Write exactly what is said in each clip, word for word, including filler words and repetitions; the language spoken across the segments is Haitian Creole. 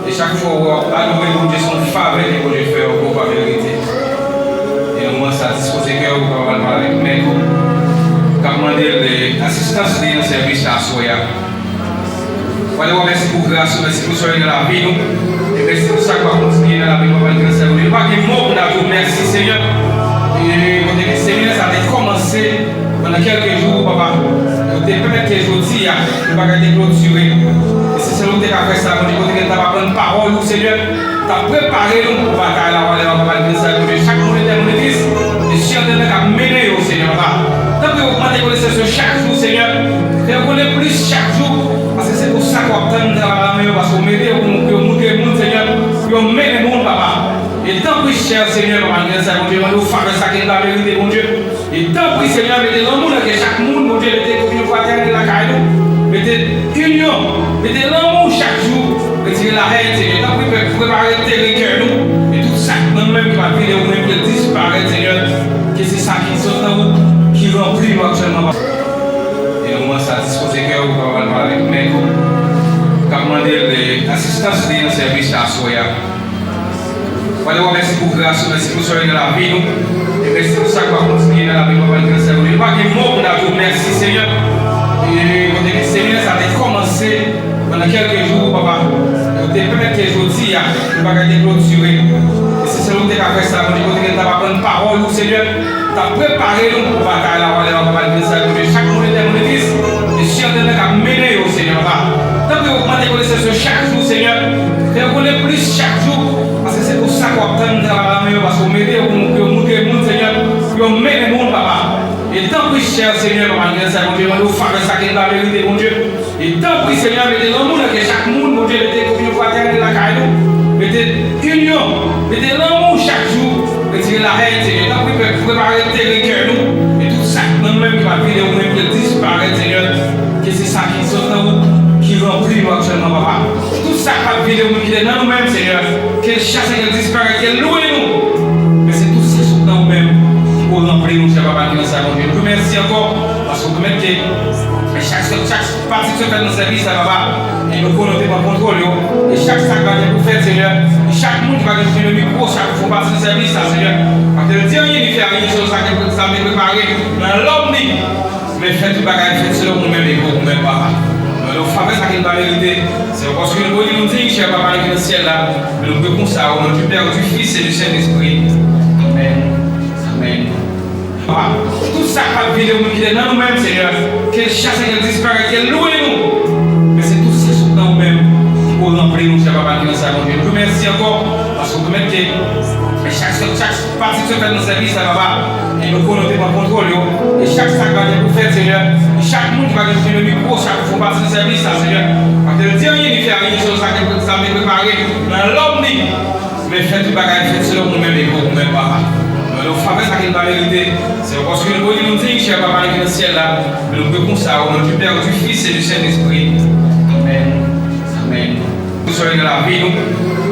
E chak fwa w ap adore Bondye, se yon favè ke Bondye fè w, ke w pa merite. E nan moman sa, dispoze kè w pou w kapab al pale avèk mèt ou, k ap mande l, eh, asistans li nan sèvis la aswè a. Pale w, mèsi pou gras ou, mèsi pou sa w nan lavi nou. E mèsi pou sa k ap kontinye nan lavi nou, papa, nan sèvis nou. Nou pa gen mo pou n ta di w mèsi, Senyè. E kote ke semèn sa te kòmanse, pandan kèlke jou, papa, nou te pèmèt ke jodi a, yon bagay te klotire. E si sèlman w te ka fè sa, Bondye, kote ke n t ap aprann pawòl ou, Senyè, t ap prepare nou pou batay la, papa, nan sèvis la, Bondye. Chak moun ki nan legliz, e si antre nan k ap mennen yo, Senyè, papa. Tanpri, ogmante konesans yo chak jou, Senyè. Fè yo konnen plis chak jou, paske se pou sa ke w ap tann travay la men yo, paske w mete yo pou yo montre moun, Senyè, pou yo mennen moun, papa. E tanpri, chè Senyè, papa, nan sèvis la, Bondye, mande w favè sa ke n pa merite, Bondye. E tanpri, Senyè, mete lanmou nan kè chak moun, Bondye, mete kominyon fratènèl lakay nou. Mete inyon, mete lanmou chak jou, retire lahèn, Senyè. Tanpri, pre-, prepare teren kè nou. E tout sa k nan nou menm ki pa vle ou menm, ke l disparèt, Senyè. Ke se sa ki sot nan ou, ki ranpli nou aktyèlman, papa. E nan moman sa, dispoze kè w pou w kapab al pale avèk mèt ou, k ap mande l, eh, asistans li nan sèvis la aswè a. Pale w, mèsi pou gras ou, mèsi pou sa w nan lavi nou. E mèsi pou sa k ap kontinye nan lavi nou, papa, nan sèvis nou. Nou pa gen mo pou n ta di w mèsi, Senyè. E kote ke semèn sa te kòmanse, pandan kèlke jou, papa, nou te pèmèt ke jodi a, yon bagay te klotire. E si sèlman w te ka fè sa, Bondye, kote ke n t ap aprann pawòl ou, Senyè, t ap prepare nou pou batay la, papa, nan sèvis la, Bondye. Chak moun ki nan legliz, e si antre nan k ap mennen yo, Senyè, papa. Tanpri, ogmante konesans yo chak jou, Senyè. Fè yo konnen plis chak jou, paske se pou sa ke w ap tann travay la men yo, paske w mete yo pou yo montre moun, Senyè, pou yo mennen moun, papa. E tanpri, chè Senyè, papa, nan sèvis la, Bondye, mande w favè sa ke n pa merite, Bondye. E tanpri, Senyè, mete lanmou nan kè chak moun, Bondye, mete kominyon fratènèl lakay nou, mete inyon, mete lanmou chak jou, retire lahèn, Senyè. Tanpri, pre-, prepare teren kè nou, e tout sa k nan nou menm ki pa vle ou menm, ke l disparèt, Senyè. Ke se sa ki sot nan ou, ki ranpli nou aktyèlman, papa. Tout sa k pa vle ou menm ki te nan nou menm, Senyè, ke l chase, ke l disparèt, ke l lwen nou. Men se tout sa k sot nan ou menm, ki pou ranpli nou, chè papa, nan sèvis la, Bondye. Nou di w mèsi ankò, paske w pèmèt ke, men chak, chak, chak Pati k sot fèt nan sèvis la, papa. E nou konnen w te pran kontwòl yo. E chak sa k pa gen pou fèt, Senyè. E chak moun ki pa gen pou tande mikwo, chak fwa pati nan sèvis la, Senyè. Pa te di anyen, ni fè anyen, sèl sa ke sa te prepare nan lòm li. Men fè tout bagay fèt selon ou menm e pou ou menm, papa. Mande w favè sa ke n pa merite. Se paske nou beni, nou diy, chè papa nou ki nan syèl la. Men nou priye konsa, au nom du Père, du Fils et du Saint-Esprit. Amèn. Amèn. Papa, tout sa k pa vle ou menm ki te nan nou menm, Senyè, ke l chase, ke l disparèt, ke l lwen nou. Men se tout sa k sot nan ou menm ki pou ranpli nou, chè papa, ki nan sèvis la, Bondye. Nou di w mèsi ankò, paske w pèmèt ke, men chak, chak pati k sot fèt nan sèvis la, papa, e nou konnen w te pran kontwòl yo. E chak sa k pa gen pou fèt, Senyè, e chak moun ki pa gen pou tande mikwo, chak fwa pati nan sèvis la, Senyè, pa te di anyen, ni fè anyen, sèl sa ke sa te prepare nan lòm li. Men fè tout bagay fèt selon ou menm e pou ou menm, papa. Mande w favè sa ke n pa merite. Se paske nou beni, nou diy, chè papa nou ki nan syèl la. Men nou priye konsa, au nom du Père, du Fils et du Saint-Esprit. Amèn. Amèn. Pou sa w nan lavi nou.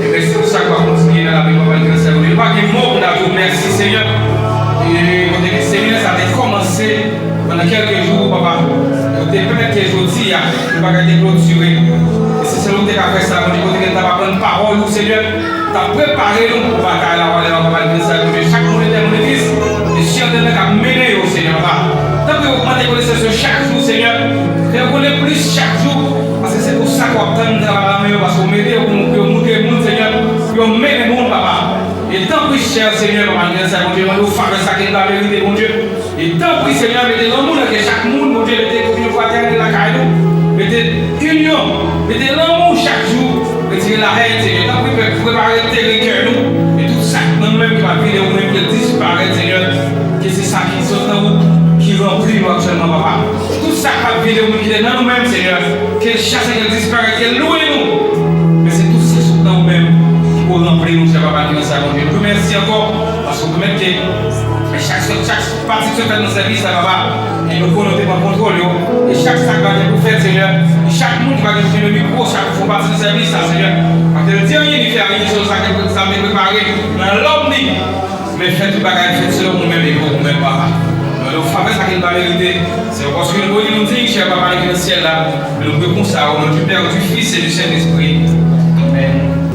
E mèsi pou sa k ap kontinye nan lavi nou, papa, nou ki nan syèl la. Nou pa gen mo pou n ta di w mèsi, Senyè. E kote ke semèn sa te kòmanse, pandan kèlke jou, papa, nou te pèmèt ke jodi a, yon bagay te klotire. E si sèlman w te ka fè sa, Bondye, kote ke n t ap aprann pawòl ou, Senyè, t ap prepare nou pou batay la, papa, nan sèvis la, Bondye. Chak moun ki nan legliz, e si antre nan k ap mennen yo, Senyè, papa. Tanpri, ogmante konesans yo chak jou, Senyè. Fè yo konnen plis chak jou, paske se pou sa ke w ap tann travay la men yo, paske w mete yo pou yo montre moun, Senyè, pou yo mennen moun, papa. E tanpri, chè Senyè, papa, nan sèvis la, Bondye, mande w favè sa ke n pa merite, Bondye. E tanpri, Senyè, mete lanmou nan kè chak moun, Bondye, mete kominyon fratènèl lakay nou, mete inyon, mete lanmou chak jou, retire lahèn, Senyè. Tanpri, pre-, prepare teren kè nou, e tout sa k nan nou menm ki pa vle ou menm, ke l disparèt, Senyè. Ke se sa ki sot nan ou, ki ranpli nou aktyèlman, papa. Tout sa k pa vle ou menm ki te nan nou menm, Senyè, ke l chase, ke l disparèt, ke l lwen nou. Men se tout sa k sot nan ou menm, ki pou ranpli nou, chè papa, ki nan sèvis la, Bondye. Nou di w mèsi ankò, paske w pèmèt ke, men chak, chak, chak Pati k sot fèt nan sèvis la, papa. E nou konnen w te pran kontwòl yo. E chak sa k pa gen pou fèt, Senyè. E chak moun ki pa gen pou tande mikwo, chak fwa pati nan sèvis la, Senyè. Pa te di anyen, ni fè anyen, sèl sa ke sa te prepare nan lòm li. Men fè tout bagay fèt selon ou menm e pou ou menm, papa. Mande w favè sa ke n pa merite. Se paske nou beni, nou diy, chè papa nou ki nan syèl la. Men nou priye konsa, au nom du Père, du Fils et du Saint-Esprit. Amèn.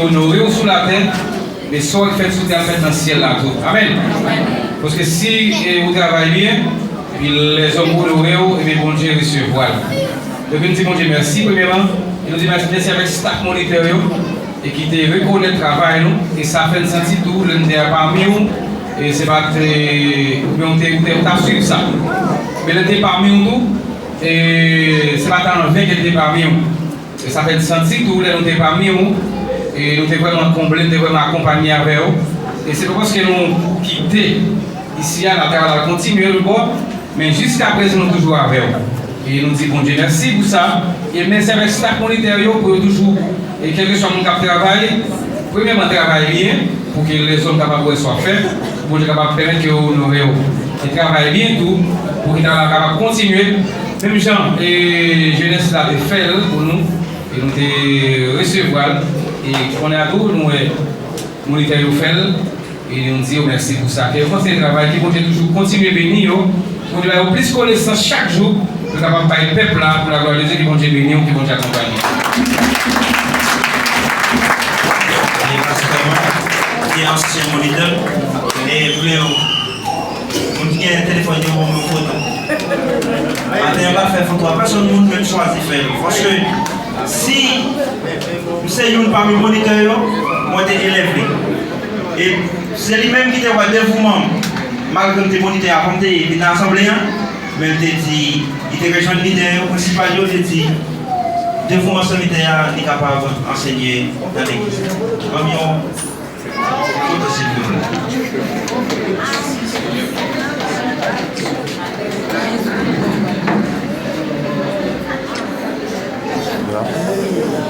onore w sou latè, men sa w fèt sou tè a fèt nan syèl la tou. Amèn. Paske si e, ou travay byen, epi lèzòm onore w, ebyen Bondye resevwa l. Donk, nou di Bondye mèsi, premyèman, e nou di mèsi, mèsi avèk staf monitè yo, e ki te rekonèt travay nou, e sa fè n santi tou, lè n te pami w, e se pa te, oubyen ou te, ou te, ou t ap swiv sa. Men lè n te pami w tou, e se pa t anven ke n te pami w. E sa fè n santi tou lè nou te pami w, e nou te vrèman konble, nou te vrèman akonpanye avè w. E se pa paske nou kite isi a, travay la kontinye nou bò, men jiska prezan nou toujou avè w. E nou di Bondye mèsi pou sa. E mèsi avèk staf monitè yo pou yo toujou, e kèlkeswa moun k ap travay, premyèman travay byen, pou ke lèzòm kapab wè sa w ap fè, pou Bondye kapab pèmèt ke yo onore w. E travay byen tou, pou ke travay la kapab kontinye. Menm jan e jenès la te fè l pou nou, e nou te resevwa l, e kounye a tou nou wè monitè yo fè l, e nou di yo mèsi pou sa. Ke yo kontinye travay, ke Bondye toujou kontinye beni yo, Bondye ba yo plis konesans chak jou, pou yo kapab bay pèp la, pou laglwa de Dye, ke Bondye beni yo, ke Bondye akonpanye yo. E pastè mwen, ki ansyen monitè, e vle yo, moun ki gen telefòn yo, ban mwen foto. Maten an, pa fè foto a pèsonn, moun menm chwazi fè l. Paske si m se youn pami monitè yo, mwen te elève. E se li menm ki te wè devouman m, malgre m te monitè avan m te vin nan asanble a, men l te di, li te rejwenn lidè yo, prensipal yo, te di, devouman sèvitè a, li kapab ansenye nan legliz. Ban m yon foto, silvouplè.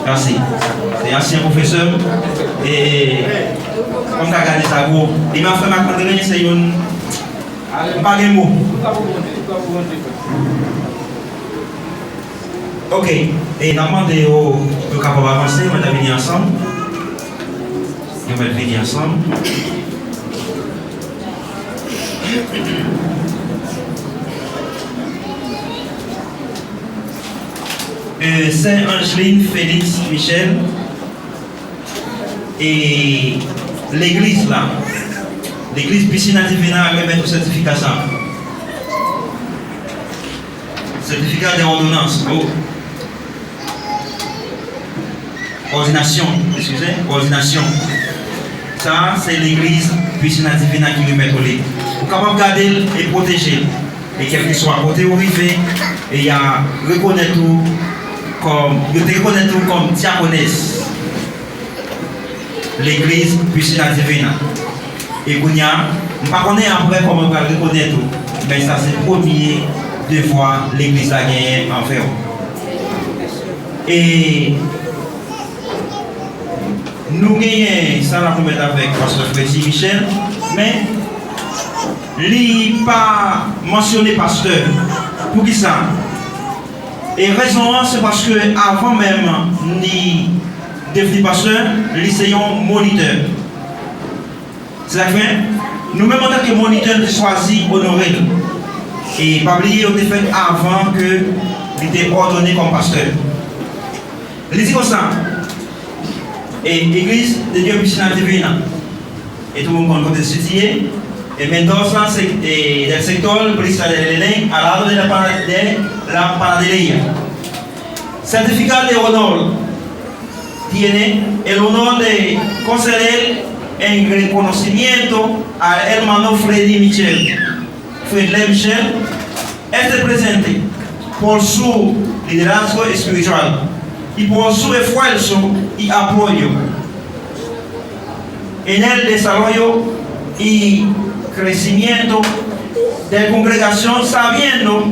Mèsi. Se ansyen pwofesè m. E, kòm ka gade sa gwo. Li pa frè Marc André, se youn. M pa gen mo. Ok. E n ap mande yo pou yo kapab avanse, mwen ta vini ansanm. Yo mèt vini ansanm. E, Sè Angeline Félix Michel, e legliz la, legliz Piscina Divina remèt ou sètifika sa. Certificat d'ordonnance. Oh. Òdinasyon, eskize, òdinasyon. Sa a, se legliz Piscina Divina ki remèt ou li. Ou kapab gade l e pwoteje l. E kèlkeswa kote ou rive, e y a rekonèt ou kòm, yo te rekonèt ou kòm dyakonès legliz Piscina Divina. E kounye a, m pa konnen apre kòman yo pral rekonèt ou, men sa se premye devwa legliz la genyen anvè w. E nou genyen sa n ap remèt avèk pastè Freddy Michel, men li pa mansyone pastè. Poukisa? E rezon an, se paske avan menm li devni pastè, li se yon monitè. Se sa k fè, nou menm antanke monitè, nou te chwazi onore l. E pa bliye, yo te fèt avan ke li te òdone kòm pastè. Li di konsa, e, Iglesia de Dios Piscina Divina, e tout moun konn kote l sitiye, e Mendoza, sec-, e, del sector Brisa de Leleng, al lado de la, pa-, de la panadería. Certificado de honor tiene el honor de conceder en reconocimiento al hermano Freddy Michel. Fredley Michel, este presente por su liderazgo espiritual y por su esfuerzo y apoyo en el desarrollo y crecimiento de la congregación, sabiendo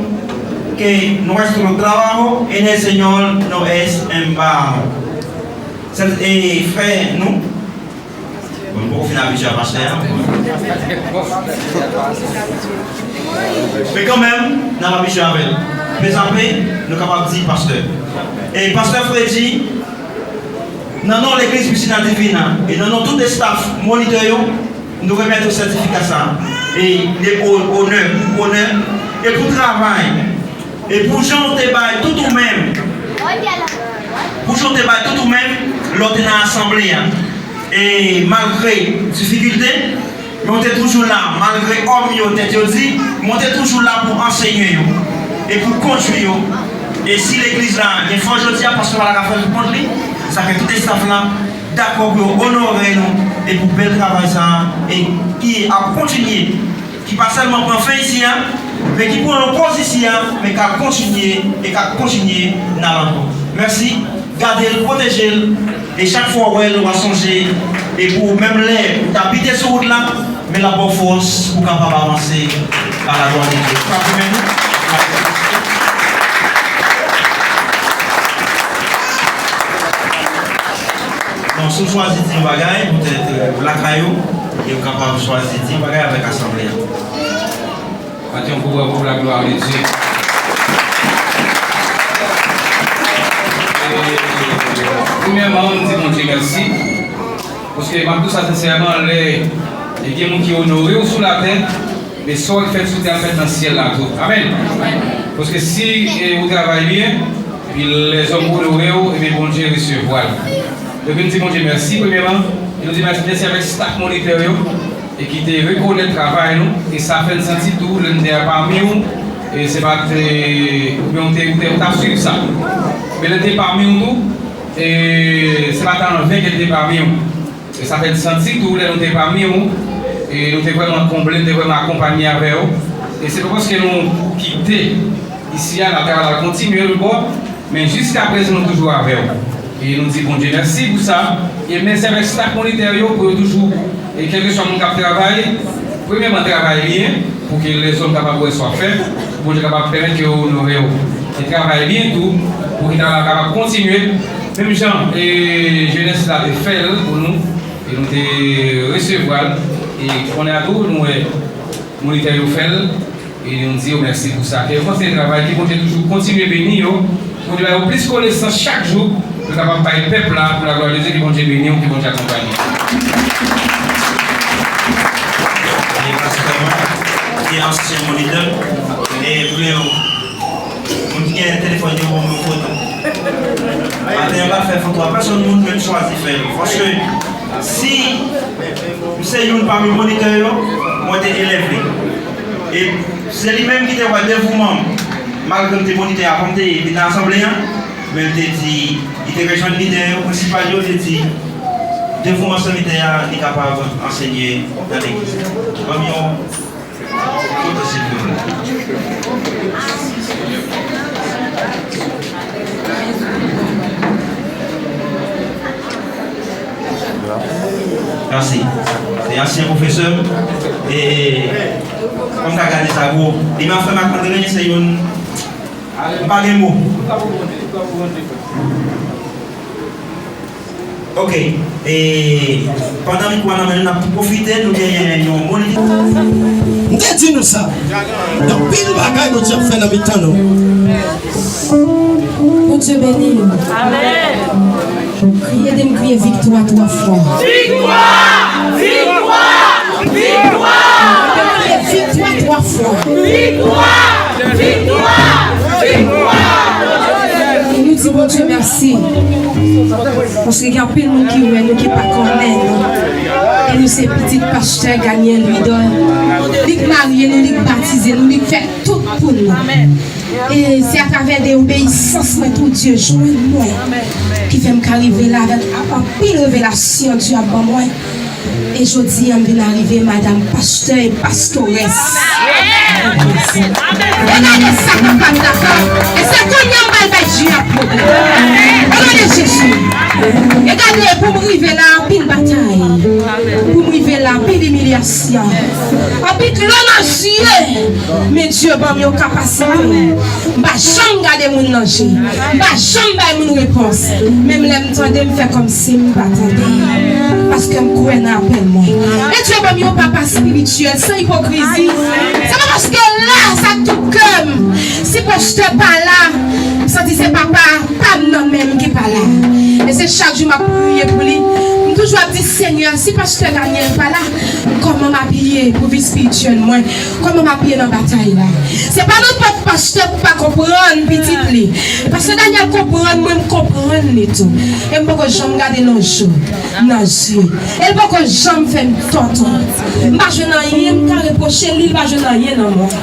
que nuestro trabajo en el Señor no es en vano. Sè, e, frè nou, bon, nou poko fin abitye a pastè a. Men kanmenm, n ap abitye avè l. Pe sa pe, nou kapab di pastè. E pastè Freddy, nan non legliz Piscina Divina, e nan non tout estaf monitè yo, nou remèt ou sètifika sa. E de o-, onè, pou onè, e pou travay, e pou jan w te bay tout ou menm, pou jan w te bay tout ou menm, lè w te nan asanble a. E malgre difikilte, men w te toujou la. Malgre òm yo, tèt yo di, men w te toujou la pou ansenye yo e pou kondui yo. E si legliz la gen fòs jodi a, pastè pa ta ka fè l pou kont li, sa fè tout estaf la dakò pou yo onore nou e pou bèl travay sa a e ki ap kontinye, ki pa sèlman pran fen isi a, men ki pran yon poz isi a, men k ap kontinye e k ap kontinye nan ankò. Mèsi, gade l, pwoteje l, e chak fwa w wè l, w a sonje, e pou menm lè ou ta bite sou wout la, men l ap ba w fòs pou w kapab avanse a la glwa de Dye. Pa goumen nou. Bon, si w chwazi di yon bagay, poutèt, euh, ou lakay ou, e ou kapab chwazi di yon bagay avèk asanble a. Bati yon gwo bravo pou la glwa de Dye. E, premyèman, m di Bondye mèsi, paske m ap di w sa sensèman, lè gen moun ki onore w sou latè, men sa w fè sou tè a fèt nan syèl la tou. Amèn. Paske si, e, ou travay byen, epi lèzòm onore w, ebyen Bondye resevwa l. Donk, nou di Bondye mèsi, premyèman, e nou di mèsi, mèsi avèk staf monitè yo, e ki te rekonèt travay nou, e sa fè n santi tou, lè n te pami w, e se pa te, oubyen w te, w te, w t ap swiv sa. Men lè n te pami w tou, e se pa t anven ke n te pami w. E sa fè n santi tou lè nou te pami w, e nou te vrèman konble, nou te vrèman akonpanye avè w. E se pa paske nou kite isi a, n ap travay, n ap kontinye l bò, men jiskaprezan nou toujou avè w. E nou di Bondye mèsi pou sa. E mèsi avèk staf monitè yo pou yo toujou, e kèlkeswa moun k ap travay, premyèman travay byen, pou ke lèzòm kapab wè sa w ap fè, pou Bondye kapab pèmèt ke yo onore w. E travay byen tou, pou ke travay la kapab kontinye. Menm jan, e, jenès la te fè l pou nou, e nou te resevwa l, e kounye a tou, nou wè monitè yo fè l, e nou di yo mèsi pou sa. Ke yo kontinye travay, ke Bondye toujou kontinye beni yo, Bondye ba yo plis konesans chak jou, pou yo kapab bay pèp la, pou la glwa de Dye, ke Bondye beni w, ke Bondye akonpanye w. E pastè mwen, ki ansyen monitè, e vle yo, moun ki gen telefòn yo, ban m yon foto. Maten an, pa fè foto a pèsonn, moun menm chwazi fè l. Paske si m se youn pami monitè yo, mwen te elèv li. E se li menm ki te wè devouman m, malgre m te monitè avan m te vin nan asanble a, men l te di, li te rejwenn lidè yo, prensipal yo, te di, devouman sèvitè a, li kapab ansenye nan legliz. Ban m yon foto, silvouplè. Mèsi. Se ansyen pwofesè m. E, e, kòm ka gade sa gwo. Li menm frè Marc André, se youn, m pa gen mo. Ok. E, pandan mikwo a nan men nou, n ap tou pwofite, nou genyen yon moun. M te di nou sa. Gen anpil bagay Bondye ap fè nan mitan nou. Bondye beni nou. Amèn. Kriye, ede m kriye viktwa twa fwa. Viktwa! Viktwa! Viktwa! Ede m kriye viktwa twa fwa. Viktwa! Viktwa! Viktwa! E nou di Bondye mèsi. Paske gen anpil moun ki wè nou, ki pa konnen nou. E nou se pitit pastè Daniel Louidor. Li k marye nou, li k batize nou, li k fè tout pou nou. E se atravè de obeyisans mwen pou Dye jwenn mwen ki fè m ka rive la avèk anpil revelasyon Dye ap ban mwen. E jodi a m vin arive madanm pastè e pastorès. E gade sa papa m dakò. E se kounye a m pral bay Dye ap pwoblèm. O non de Jezi. E gade pou m rive la anpil batay. Pou m rive la anpil imilyasyon. Anpil dlo nan je. Men Dye ban m yon kapasite. M pa janm gade moun nan je. M pa janm bay moun repons. Menm lè m tande, m fè kòmsi m pa tande. Paske m kwè nan apèl mwen. E Dye ban m yon papa espirityèl, san ipokrizi. Se pa paske la, sa tout kè m. Si pastè pa la, m santi se papa pa m nan men m ki pa la. E se chak jou m ap priye pou li. M toujou ap di, Senyè, si pastè Daniel pa la, Kòman m ap ye pou vi espirityèl mwen? Kòman m ap ye nan batay la? Se pa nenpòt pastè k pa konprann pitit li. Pastè Daniel konprann mwen, m konprann li tou. E m poko janm gade l yon jou nan zye. E l poko janm fè m tò tou. M pa jwenn anyen m ka repwoche li, li pa jwenn anyen nan mwen.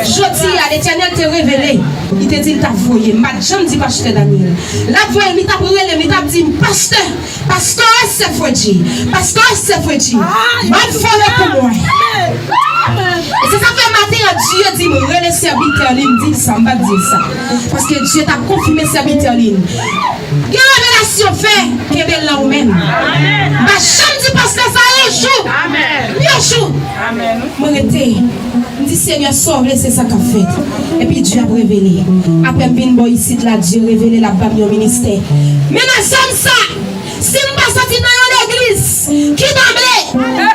Jodi a, Letènèl te revele, li te di l t ap voye m. M pa t janm di pastè Daniel. L ap voye m, li t ap rele m, li t ap di m, "Pastè, Pastè Sèfredi, Pastè Sèfredi, m ap fòme pou mwen." E se sa k fè maten an, Dye di m, "Rele sèvitè li," m di l sa, m pa t di l sa. Paske Dye t ap konfime sèvitè li. Gen revelasyon fè, kenbe l nan ou menm. M pa janm di pastè sa yon jou. Yon jou. Mwen rete. M di, "Senyè, sa w vle, se sa k ap fèt." Epi Dye ap revele. Apre m vin bò isit la, Dye revele l ap ban m yon ministè. Men nan zòn sa, si m pa soti nan yon legliz ki tanble,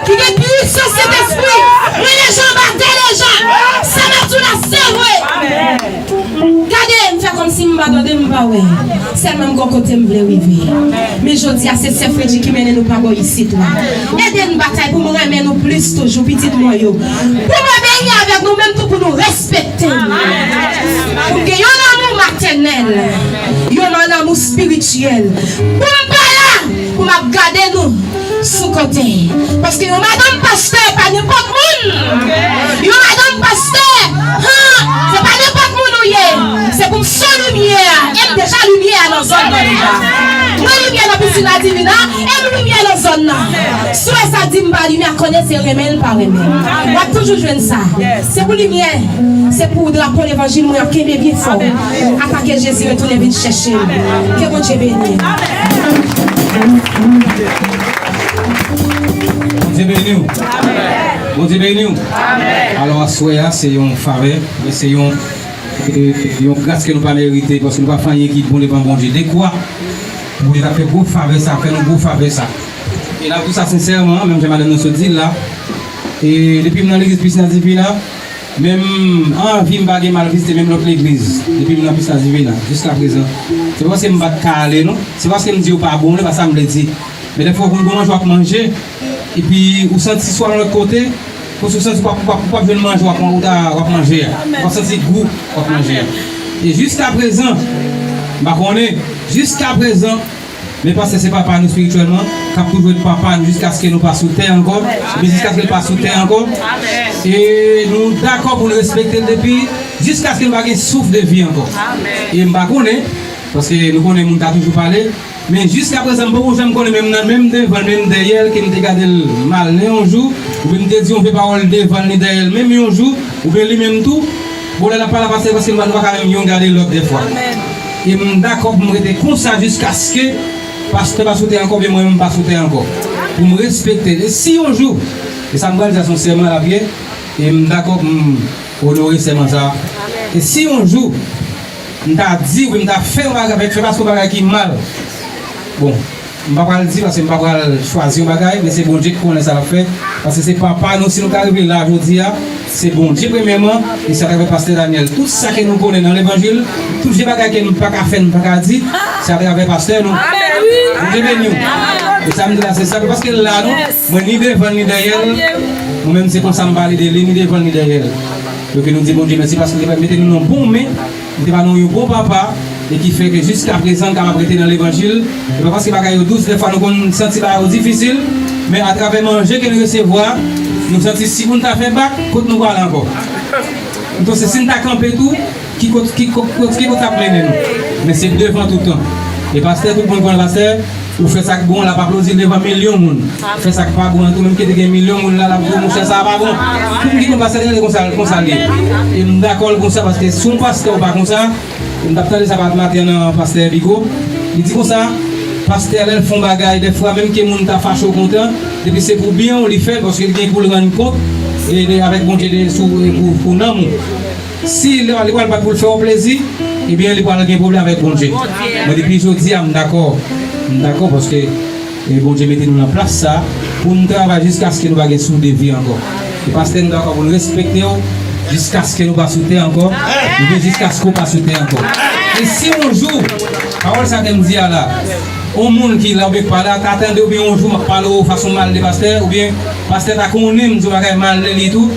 ki gen pisans Sentespri, rele jan, bate lejan, sa m ap di w la, se vre. Gade, m fè kòmsi m pa tande, m pa wè. Sèlman m gon kote m vle rive. Men jodi a, se Sèfredi ki mennen nou pa bò isit la. Ede n batay pou m renmen nou plis toujou, pitit mwen yo. Pou m obeyi avèk nou menm tou, pou nou respekte nou. Pou m gen yon lanmou matènèl, yon lanmou espirityèl. Pou m pa la, pou m ap gade nou sou kote. Paske yon madanm pastè pa nenpòt moun. Yon madanm pastè, han, se pa nenpòt moun ou ye. Se pou m sou limyè a. E m deja limyè a nan zòn nan deja. Mwen limyè nan pisin la divina, e m limyè nan zòn nan. Si w wè sa di m pa limyè, konnen se renmen l pa renmen. W ap toujou jwenn sa. Se pou limyè, se pou drapo levanjil mwen ap kenbe byen fò. Ata ke Jezi retounen vin chèche m. Ke Bondye beni. Bondye beni w. Bondye beni w. Alò, aswè a, se yon favè, men se yon, e, yon gras ke nou pa merite, paske nou pa fè anyen ki bon devan Bondye. Dekwa pou Bondye ta fè gwo favè sa, fè nou gwo favè sa. E n ap di sa sensèman, menm jan madanm nan sot di l la. E depi m nan legliz Pisina Divina, menm anvi m pa gen m al vizite menm lòt legliz. Depi m nan Pisina Divina, jiska prezan. Se pa paske m pa t ka ale, non. Se paske m di yo pa bon, se pa sa m vle di. Men dèfwa, pou m gon manje w ap manje, epi ou santi swa yon lòt kote, kòmsi ou santi w p ap, w p ap, w p ap jwenn manje w ap, ou ta, w ap manje a. Ou p ap santi gou w ap manje a. E jiska prezan, m pa konnen, jiska prezan, men pastè se papa nou espirityèlman, k ap toujou ret papa nou jiskaske nou pa sou tè ankò, epi jiskaske l pa sou tè ankò. E nou dakò pou n respekte l depi jiskaske nou pa gen souf de vi ankò. E m pa konnen, paske nou konnen moun ka toujou pale, men jiska prezan, m poko janm konnen, menm nan, menm devan l, menm dèyè l, ke m te gade l mal nan yon jou, oubyen m te di yon vye pawòl devan l ni dèyè l, menm yon jou, oubyen li menm tou, bon, lè l ap pale a pastè, paske nou pa, nou pa ka menm youn gade lòt dèfwa. E m dakò pou m rete konsa jiskaske pastè pa sou tè ankò, oubyen mwen menm m pa sou tè ankò. Pou m respekte l. E si yon jou, e sa m pral di a se yon sèman l ap ye, e m dakò pou m onore sèman sa a. E si yon jou, m ta di, oubyen m ta fè yon bagay, fè pastè yon bagay ki mal. Bon, m pa pral di, paske m pa pral chwazi yon bagay, men se Bondye ki konnen sa l ap fè. Paske se papa nou, si nou ka rive la jodi a, se Bondye premyèman, e se atravè pastè Daniel. Tout sa ke nou konnen nan levanjil, tout vye bagay ke nou pa ka fè, nou pa ka di, se atravè pastè nou. Bondye beni w. E sa m di la, se sa, paske l la, non, mwen ni devan l, ni dèyè l, mwen menm se konsa m pale de li, ni devan l, ni dèyè l. Donk nou di Bondye mèsi paske li mete nou nan bon men. Li te ba nou yon bon papa, e ki fè ke jiska prezan n kapab rete nan levanjil. E pa paske bagay yo dous, dèfwa nou konn santi bagay yo difisil, men atravè manje ke n resevwa, nou santi si pou n ta fè bak, kot nou prale ankò? Entonces, si n ta kanpe tou, ki kot, ki kot, ki kot sa ap mennen nou? Men se devan toutan. E pastè, tout moun konn pastè, ou fè sa k bon, l ap aplodi l devan milyon moun. Fè sa k pa bon an tou, menm ke te gen milyon moun la, l ap di w, monchè, sa a pa bon. Tout moun ki konn pastè Daniel, se konsa, konsa l ye. E m dakò l konsa, paske si yon pastè ou pa konsa, e m t ap tande sa maten nan pastè Bigo, li di konsa, pastè lè l fè yon bagay, dèfwa menm ke moun ta fache ou kontan, depi se pou byen w li fè l, paske li gen pou l rann kont, e de, avèk Bondye de, sou, e pou, pou nanm ou. Si li, li pral bat pou l fè w plezi, ebyen, li pral gen pwoblèm avèk Bondye. Mwen, depi jodi a, m dakò. M dakò paske, e, Bondye mete nou nan plas sa a pou n travay jiskaske nou pa gen souf de vi ankò. E pastè, m dakò pou n respekte w jiskaske nou pa sou tè ankò, oubyen jiskaske w pa sou tè ankò. E si yon jou, pawòl sa ke m di a la, yon moun ki la oubyen k pa la, ta tande oubyen yon jou m ap pale w fason m mal de pastè, oubyen pastè ta konnen m di yon bagay mal de li tou.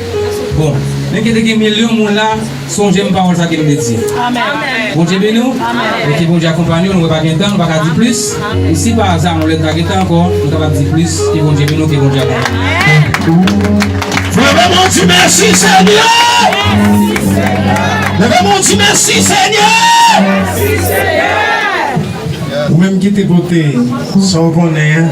Bon, men ke te gen milyon moun la, sonje m pawòl sa ke m te di. Bondye beni w. E ke Bondye akonpanye w, nou wè pa gen tan, nou pa ka di plis. E si pa aza yon lè nou ta gen tan ankò, nou kapab di plis. Ke Bondye beni w, ke Bondye akonpanye w. Leve men w di mèsi Senyè. Leve men w di mèsi Senyè. Ou menm ki te pote sa w konnen an,